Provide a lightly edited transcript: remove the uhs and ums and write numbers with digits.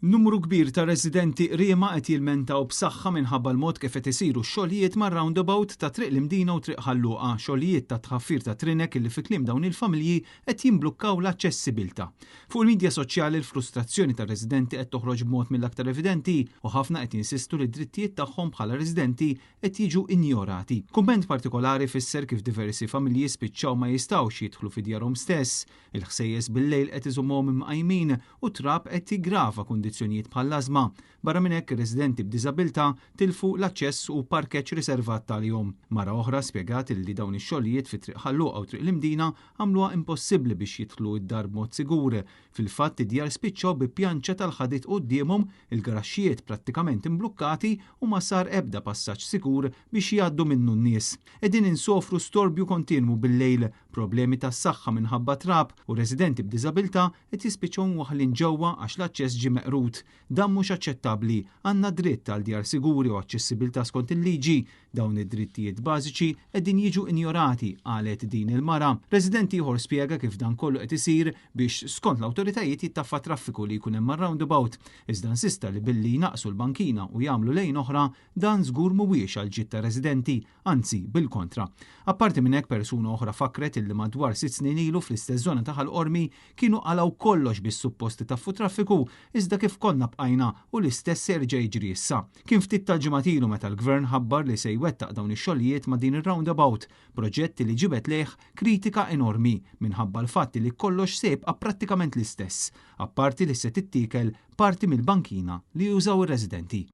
Numru kbir ta' residenti Qriema qed jilmentaw b'saħħa minħabba l-mod kif qed isiru x-xogħlijiet mar-roundabout ta' Triq l-Imdina u Triq Ħal Luqa, xogħlijiet ta' tħaffir ta' trinek illi fi kliem dawn il-familji qed jimblukkaw l-aċċessibilità. Fuq il-midja soċjali l-frustrazzjoni tar-residenti qed toħroġ b'mod mill-aktar evidenti u ħafna qed jinsistu li d-drittijiet tagħhom bħala residenti qed jiġu injorati. Kumment partikolari fisser kif diversi familji spiċċaw ma jistgħux jidħlu fi djarhom stess, il-ħsejjes bil-lejl qed iżommhom imqajmin u t-trab qed jiggrava kundizzjonijiet bħall-ażma. Barra minn hekk, residenti b'diżabilità tilfu l-aċċess u parkeġġ riservat għalihom. Mara oħra spjegat li dawn ix-xogħlijiet fi Triq Ħal Luqa u Triq l-Imdina għamluha impossibbli biex jidħlu d-dar b'mod sigur. Fil-fatt, id-djar spiċċaw bi pjanċa tal-ħadid quddiemhom, il-garaxxijiet prattikament imblukkati u ma sar ebda passaġġ sigur biex jgħaddu minnu n-nies. Qegħdin insofru storbju kontinwu bil-lejl, problemi tas-saħħa minħabba trab u residenti b'diżabilità qed jispiċċaw mwaħħlin ġewwa għax l-aċċess ġie meqrud. Dan mhux aċċettabbli. Għandna dritt għal djar siguri u aċċessibilità skont il-liġi. Dawn id-drittijiet bażiċi qegħdin jiġu injorati, qalet din il-mara. Resident ieħor spjega kif dan kollu qed isir biex skont l-awtoritajiet jittaffa traffiku li jkun hemm mar-roundabout, iżda insista li billi jnaqqsu l-bankina u jagħmlu lejn oħra, dan żgur mhuwiex għall-ġid tar-residenti, anzi bil-kontra. Apparti minn hekk persuna oħra fakkret illi madwar sitt snin ilu fl-istess żona ta' Ħal Qormi kienu qalgħu kollox biex suppost itaffu traffiku iżda kif konna bqajna u l-istess se jerġa' jiġri issa. Kien ftit tal-ġimgħat ilu meta l-Gvern ħabbar li se jwettaq dawn ix-xogħlijiet ma' din ir-roundabout, proġett li ġibed lejh kritika enormi minħabba l-fatt li kollox se jibqa' prattikament l-istess, apparti li se tittiekel parti mill-bankina li jużaw ir-residenti.